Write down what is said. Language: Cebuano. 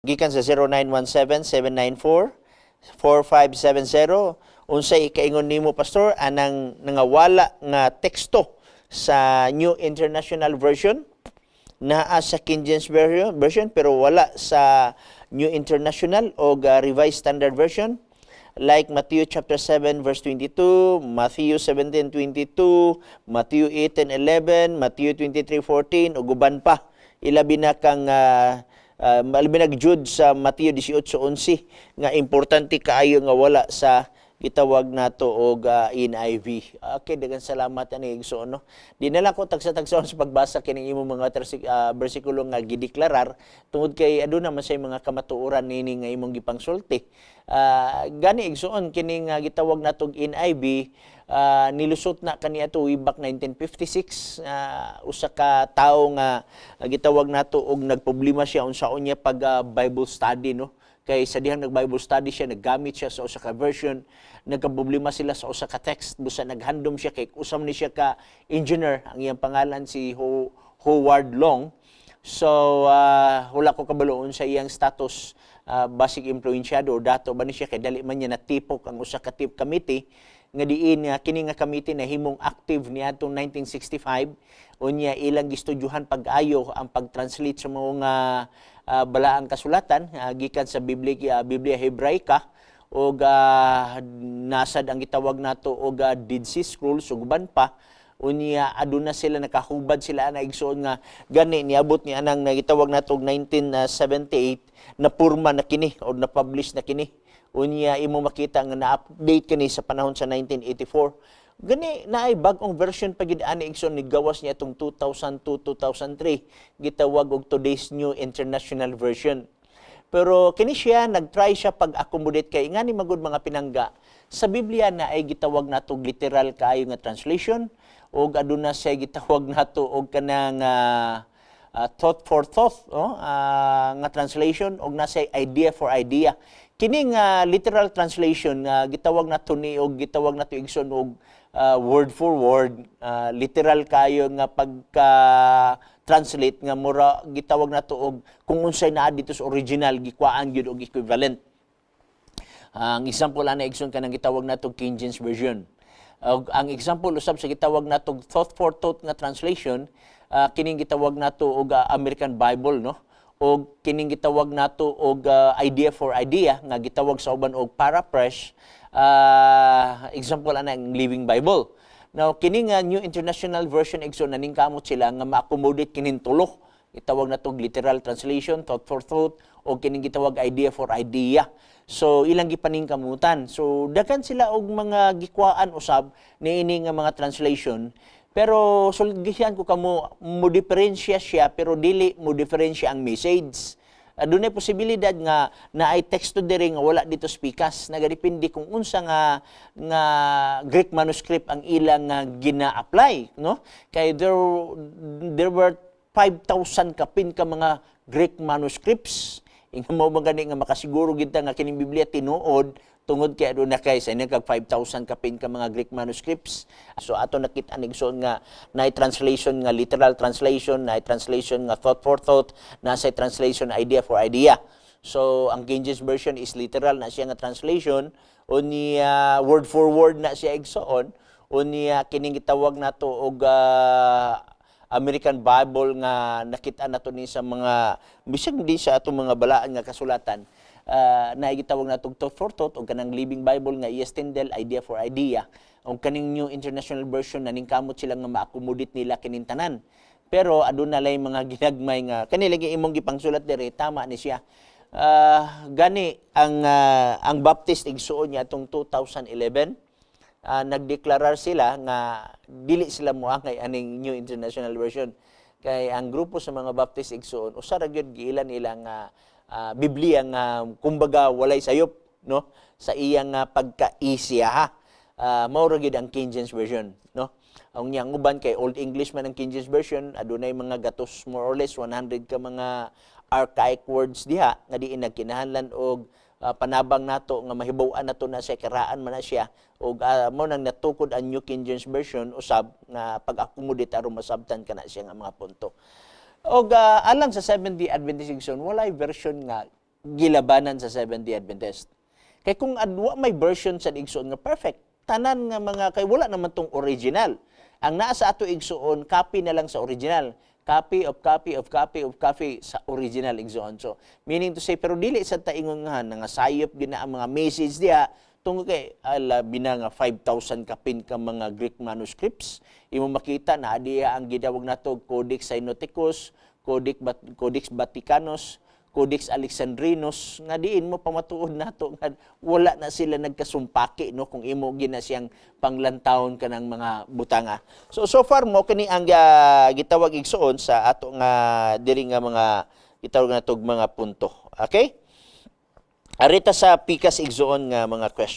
Gikan sa 0917-794-4570. Unsay ikaingon nimo, Pastor, anang nangawala nga teksto sa New International Version? Naa sa King James Version pero wala sa New International o Revised Standard Version, like Matthew chapter 7 verse 22, Matthew 17:22, Matthew 18:11, Matthew 23:14 ug uban pa. Ilabi na kang labi na jud sa Mateo 18:11 nga importante kaayo nga wala sa gitawag nato og NIV. Okay, daghang salamat ani, igsoon, no. Di na lang ko tagsa-tagsaon sa pagbasa kining imong mga bersikulo nga gideklarar tungod kay aduna man say mga kamatuoran nini nga imong gipangsulti. Gani, igsoon, kining gitawag natog NIV, nilusot na kaniadto way back 1956, usa ka tawo nga gitawag nato og nagproblema siya unsaon niya pag Bible study, no, kay sa dihang nag Bible study siya, naggamit siya sa usa ka version, nagkaproblema sila sa usa ka text, busa naghandom siya kay usam ni siya ka engineer. Ang iyang pangalan si Howard Long. So wala ko kabalo sa iyang status, basig impluensyado o dato ba ni siya, kay dali man niya natipok ang usa ka tip committee nga diin nga kini nga committee na himong active niadtong 1965. Unya ilang gistudyuhan pag-ayo ang pag-translate sa mga balaang kasulatan gikan sa Biblia Hebraica ug nasad ang gitawag nato og Dead Sea Scrolls ug uban pa. Unya aduna sila nakahubad sila ana, igsoon, nga gani niabot ni anang nagitawag nato og 1978 na purma na kini o na-publish na kini. Unya imo makita nga na-update kini sa panahon sa 1984. Gani naay bag-ong version pa gid ani, igsoon, ni gawas niya itong 2002, 2003, gitawag og Today's New International Version. Pero kini siya nagtry siya pag-accommodate kay ngani magud, mga pinangga, sa Biblia na ay gitawag nato literal kaayo nga translation ug aduna siya gitawag nato og kanang thought for thought, oh, nga translation og nasa idea for idea. Kini nga literal translation nga gitawag nato ni og gitawag nato, igsoon, og word for word, literal kayo nga pagka translate nga mura gitawag nato og kung unsay naa dito sa original, gikuhaan gyud og equivalent. Ang example ana, igsoon, kanang gitawag nato King James Version. Og ang example usab sa gitawag nato thought for thought nga translation, kining gitawag nato og American Bible, no, og kining gitawag nato og idea for idea nga gitawag sa uban og paraphrase, example ana ang Living Bible. Now kini nga New International Version, igsoon, naningkamot sila nga ma-accommodate kining tulo. Gitawag nato literal translation, thought for thought, o kining gitawag idea for idea. So ilang gipaningkamutan. So daghan sila og mga gikwaan usab niini nga mga translation. Pero sulgihan ko kamo, mo diferensya siya pero dili mo diferensya ang message. Adunay posibilidad nga naay teksto diri nga wala dito sa pikas. Nagadepende kung unsa nga nga Greek manuscript ang ilang nga gina-apply, no, kay there were 5,000 kapin ka mga Greek manuscripts. Ingon mo ba gani nga makasiguro gid ta nga kining Biblia tinuod tungod kay aduna kay sa kag 5,000 kapin ka mga Greek manuscripts. So ato nakita, igsoon, nga naay translation nga literal translation, naay translation nga thought for thought, nasa translation idea for idea. So ang King James Version is literal na siya nga translation, unya word for word na siya, igsoon. Unya kining gitawag nato og American Bible nga nakita nato ni sa mga bisag di sa atong mga balaan nga kasulatan, na gitawag nato thought for thought, og kanang Living Bible nga E.S. Tyndale, idea for idea, og kaning New International Version, naningkamot sila nga ma-accommodate nila kining tanan. Pero aduna lay mga ginagmay nga kani lagi imong gipangsulat diri, tama ni siya. Gani ang Baptist, igsuon, niya atong 2011, nagdeklarar sila nga dili sila moangay aning New International Version, kay ang grupo sa mga Baptist, igsuon, usa ra gyud giila nila nga Biblia nga kumbaga walay sayop, no, sa iyang nga pagka-easy ha. Mao ra gyud ang King James Version, no. Ang niyang uban kay Old English man ang King James Version, adunay mga gatos, more or less 100 ka mga archaic words diha nga diin nagkinahanglan og panabang nato nga mahibaw-an nato na sa karaan man na siya, ug mo nang natukod ang New King James Version usab nga pag-accommodate aron masabtan kana siya nga mga punto. Og alang sa Seventh-day Adventist, igsoon, walay version nga Gilabanan sa Seventh-day Adventist. Kay kung adwa may version sa igsoon nga perfect, tanan nga mga kay wala naman tong original. Ang naa sa ato, igsoon, copy na lang sa original. Copy of copy of copy of copy sa original, igsoon. So, meaning to say, pero dili sa taingon nga nga sayop gina ang mga message diha tungod kay labi na nga 5,000 kapin ka mga Greek manuscripts. Imo makita na diha ang gidawag nato Codex Sinaiticus, Codex Vaticanus, Codex Alexandrinus, nga diin mo pamatuod nato nga wala na sila nagkasumpaki, no, kung imo gina siyang panglantawon kanang mga butanga. So so far mo kini ang gitawag, igsoon, sa ato nga diri nga mga gitawag natog mga punto. Okay? Arita sa pikas, igsoon, nga mga question.